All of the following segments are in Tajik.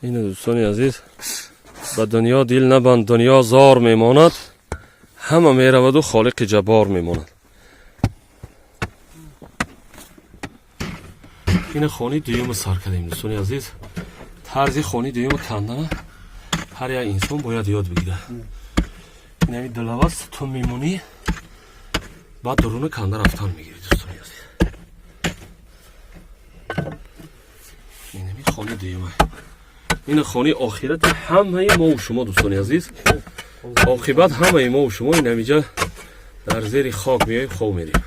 Ина, дӯстони азиз, ба дунё дил набанд, дунё зор мемонад, ҳама мераваду холиқи ҷаббор мемонад. Ина, хонаи дуюма сар кардем, дӯстони азиз. Тарзи хонаи дуюма кандана ҳар як инсон бояд ёд бигирад. Инами дилаваз ту мемонӣ, баъд дуруна канда рафтан мегирӣ, дӯстони азиз. Инами хонаи дуюма, ина хонаи охирати ҳамаи мову шумо, дӯстони азиз. Оқибат ҳамаи мову шумо инамиҷа дар зери хок меоем, хоб мерем.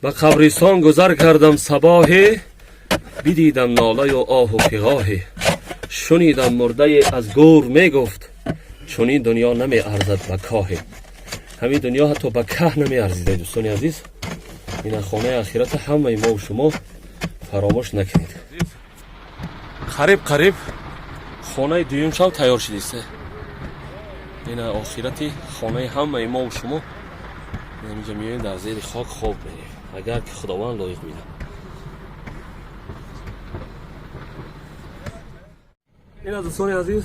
Ба қабристон гузар кардам сабоҳе, бидидам нолаю оҳу фиғоҳе, шунидам мурдае аз гӯр мегуфт: чунин дунё намеарзад ба коҳе. Ҳамин дунё ҳатто ба каҳ намеарзида, дӯстони азиз. Ина хонаи ахирата ҳамаи мову шумо фаромӯш накунед. Қариб қариб хонаи дуюм шав тайёр шудист. Ина охирати хонаи ҳамаи мову шумо. Инҷа меоем, дар зери хок хоб мерем, агар ки Худованд лоиқ бинад. Ина, дӯстони азиз,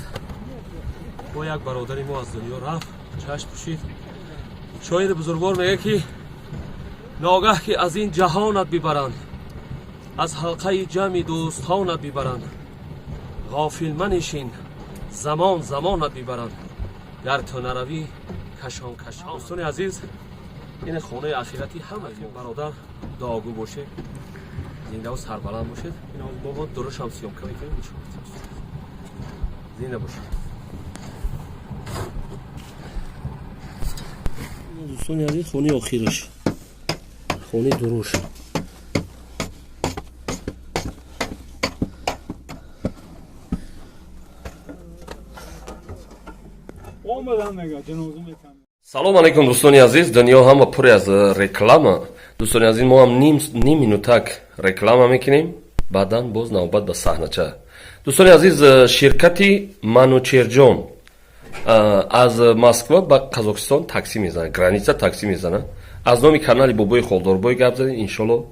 бо як бародари мо аз дунё рафт, чашм пӯшид. Шоири бузургвор мегӯяд, ки ногаҳ ки аз ин ҷаҳонат бибаранд, аз ҳалқаи ҷамъи дӯстонат бибаранд, ғофил манишин, замон замонат бибаранд, гар ту наравӣ, кашон кашон. Дӯстони азиз, ин хонаи ахирати ҳама бародар дуогӯ бошед, зиндаву сарбаланд бошед. Ин бобо дурушам съёмка мекунем. Зинда бошед, дӯстони азиз. Хонаи охираш, хонаи дуруш. Салом алейкум, дӯстони азиз. Дунё ҳама пуре аз реклама. Дӯстони азиз, мо ҳам ним минутак реклама мекунем, баъдан боз навбат ба саҳнача. Дӯстони азиз, ширкати Манучерҷон аз Москва ба Қазоқистон таксӣ мезанад, граница таксӣ мезанад. Аз номи канали Бобои Холдорбой гап задем, иншолло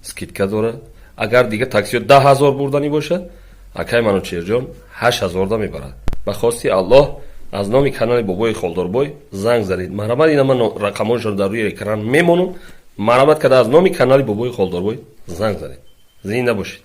скидка дорад. Агар дига таксиҳо 10 000 бурданӣ бошад, акай Манучерҷон 8000-да мебарад. Ба хости Аллоҳ, аз номи канали Бобои Холдорбой занг задед. Марҳамат, ина ман рақамоншон дар рӯи экран мемонам. Марҳамат карда аз номи канали Бобои Холдорбой занг задед. Зинда бошед.